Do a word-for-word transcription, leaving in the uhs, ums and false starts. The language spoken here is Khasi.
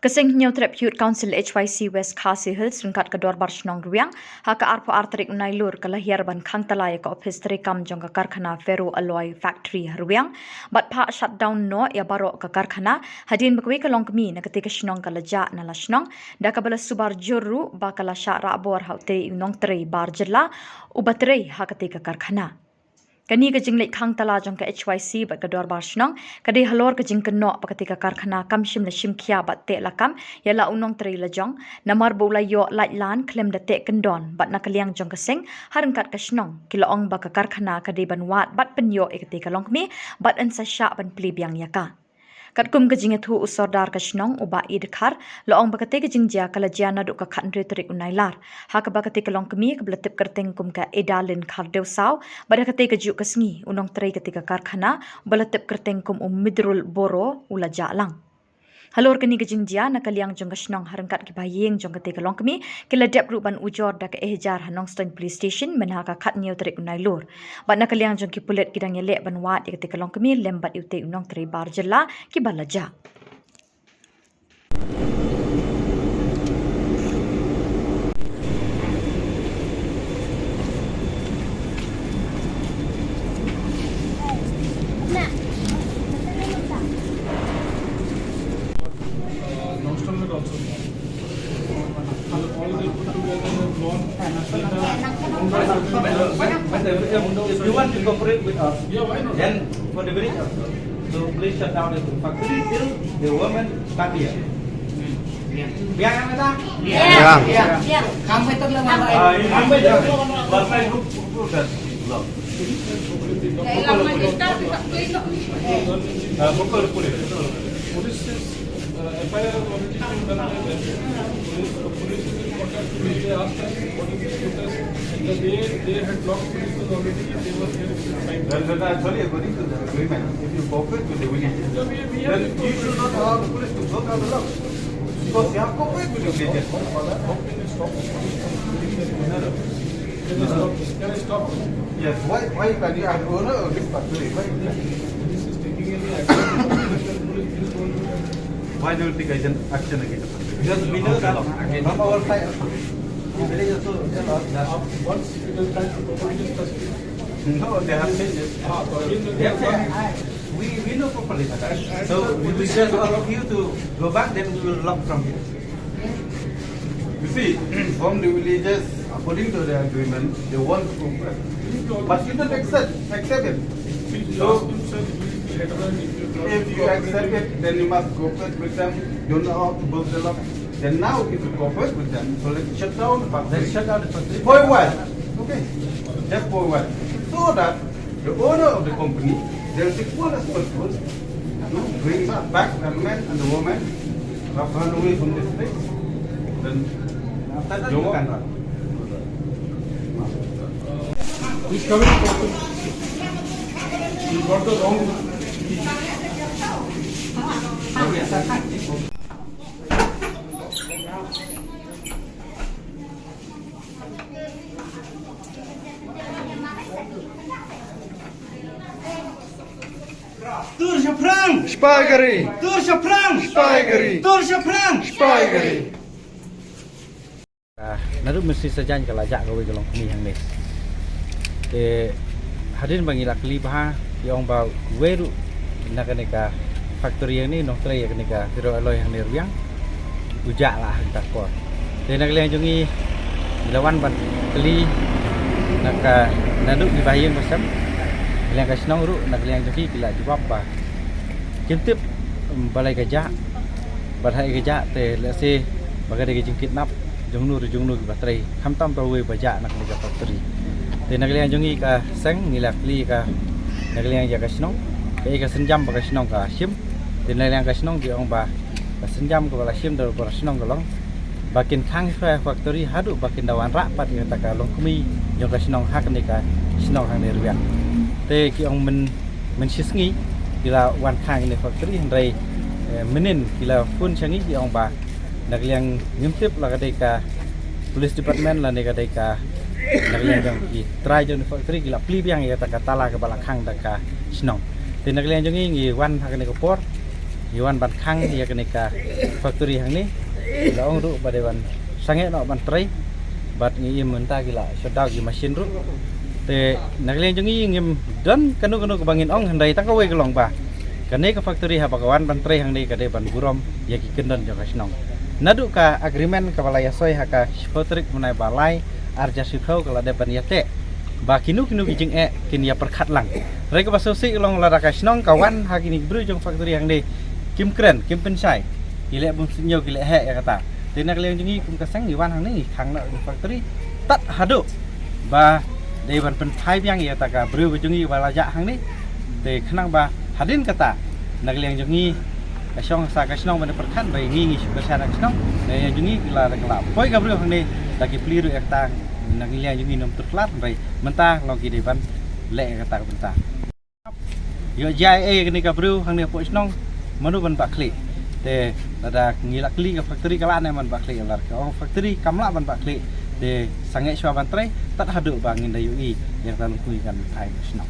Ka Seng Hynñiewtrep Youth Council H Y C West Khasi Hills ryngkat ka Dorbar Shnong Rwiang, ha ka arphew ar tarik u Nailur ka la hiar ban khang tala ïa ka ophis treikam jong ka karkhana Ferro Alloy Factory ha Rwiang, bad phah shutdown noh ïa baroh ka karkhana, hadien ba kawei ka longkmie na katei ka shnong ka la jah na la shnong, da kaba la subar jur ruh ba ka la shah rah bor ha utei u nongtrei bar jylla uba trei ha katei ka karkhana. Kane ka jingleit khang tala jong ka H Y C bad ka Dorbar Shnong ka dei halor ka jingkynnoh ba katei ka karkhana kam shym la shim khia bad teh lakam ïa la u nongtrei lajong, namar ba u la ïoh lait lan khlem da teh kyndon, bad na ka liang jong ka seng ha ryngkat ka shnong ki la ong ba ka karkhana ka dei ban wad bad pynïoh ïa katei ka longkmie bad yn sa shah ban plie biang ïa ka. Katkum ka jingïathuh u Sordar ka shnong u Bah E Dkhar, la ong ba katei ka jingjia ka la jia naduh ka khathynriew tarik u Nailar, ha kaba katei ka longkmie kaba la tip kyrteng kum ka Edalin Khardewsaw, bad ha katei ka juh ka sngi u nongtrei katei ka karkhana uba la tip kyrteng kum u Midrul Boro u la jah lang. Halor kane ka jingjia, na ka liang jong ka shnong ha ryngkat ki bahaïing jong katei ka longkmie ki la dep ruh ban ujor da ka E-hajar ha Nongstoiñ Police Station mynha ka khathynñiew tarik u Nailur. Bad na ka liang jong ki pulit ki dang ïaleh ban wad ïa katei ka longkmie lem bad ïa utei u nongtrei bar jylla kiba la jah. If you want to cooperate with us, then for the village also. So please shut down the factory till the women come here. Biang kan kata? Biang. Biang. Biang. Kami tu lah. Ah, ini kami tu. Pasal group, group dah. Dalam majlis dah, tak boleh nak. Ah, bukan boleh. Police is, uh, F I R has already been done by the police. The police is in contact with me. They asked us that they, they had blocked police was already, they were here in time. Well, well, actually, according to the agreement, if you cooperate with the villagers, then you should not allow the police to block out the law. Because you have cooperated with the villagers. How can you stop the police from doing that? Can I stop? Can I stop? Yes, why, why can't you? I'm owner of this factory. Why? This is taking any action. Why don't you take action, action against the factory? Because we know that from our side, the village also tell us that once we will try to properly discuss it. No, they have changed it. Ah, so in the They have changed. We, we know properly that. I, I So we will just ask you to go back, then we will lock from here. You see, from the villagers, according to the agreement, they want to cooperate. But you don't accept, accept it. So, if you accept it, then you must cooperate with them. You don't know how to build the lock. Then now, if you cooperate with them, so let's shut down the factory. Let's shut down the factory. For a while. Okay. Just for a while. So that the owner of the company, they'll take full responsibility to bring back the men and the women who have run away from this place. Then after that, you can run. He's coming. You got the wrong. Tur shaphrang! Sipai kari! Tur shaphrang! Sipai kari! Tur shaphrang! Sipai kari! Ah, naduh mynstep sajan ka la jah kawei ka longkmie hangne. Te hadien ba ngi la kylli bha, ki ong ba wei ruh na kane ka factory hangne, nongtrei ïa kane ka Ferro Alloy hangne Rwiang, u jah la hangta por. Te na ka liang jong ngi, ngi la wan ban kylli na ka, naduh ki bahaïing basem, na ka liang ka shnong ruh, na ka liang jong ki ki la jubab ba kim tip, em, balei ka jah, balei ka jah, te lehse ba ka dei ka jingkidnap jong no ruh jong no kiba trei, khamtam tang uwei ba jah na kane ka factory. Te na ka liang jong ngi ka seng ngi la kylli ka, na ka liang jong ka shnong, kaei ka sienjam ba ka shnong ka shim. Te na ka liang ka shnong ki ong ba ka sienjam kaba la shim da ka shnong ka long ba kin khang shuwa factory haduh ba kin da wanrah pat ïa kata ka longkmie jong ka shnong ha kane ka shnong hangne Rwiang. Te ki ong myn, mynshisngi ki la wan khang ïa kane factory, hynrei, eh, mynnin ki la phone sha ngi ki ong ba na ka liang ngim tip la ka dei ka police department lane ka dei ka, na ka liang jong ki trai jong factory ki la plie biang ïa kata ka tala kaba la khang da ka shnong. Te na ka liang jong ngi ngi wan ha kane ka por, Ïa wan ban khang ïa kane ka factory hangne. La ong ruh ba dei ban sangeh noh ban trei. Bad ngi im mynta ki la shutdown ki machine ruh. Te na ka liang jong ngi ngim don kano kano kaba ngin ong hynrei tang kawei ka long ba kane ka factory haba ka wan ban trei hangne ka dei ban burom ïa ki kyndon jong ka shnong. Naduh ka agreement kaba la ïa soi ha ka shiphew tarik mynta ba lai ar hajar shiphew ka la dep ban ïa teh ba kino kino ki jingeh kin ïa pyrkhat lang. Hynrei kaba sngewsih ka long lada ka shnong ka wan ha kine ki briew jong factory hangne kim kren kim pynshai. Ki leh bym sngewsih ki leh heh ïa kata. Te na ka liang jong ngi kum ka seng ngi wan hangne ngi khang noh jong factory tat haduh ba dei ban pynphai biang ïa kata ka briew ka jong ngi ba la jah hangne. Te khnang ba hadien kata na ka liang jong ngi ka shong sa ka shnong ban pyrkhat ba ngi ngi shu ka sha na ka shnong. Na ka liang jong ngi ki la da ka la poi ka briew hangne da ki plie ruh ïa kata na ka liang jong ngi nym tur klar hynrei mynta long ki dei ban leh ïa kata ka bynta. Ïoh jia ei ei kane ka briew hangne hapoh shnong mano ban bah khlieh. Te lada ngi la kylli ka factory ka lah ne ban bah khlieh lada ka ong factory kam lah ban bah khlieh. Te sangeh shuwa ban trei tat haduh ba ngin da ïohi ïa kata longkmie kan thai shnong.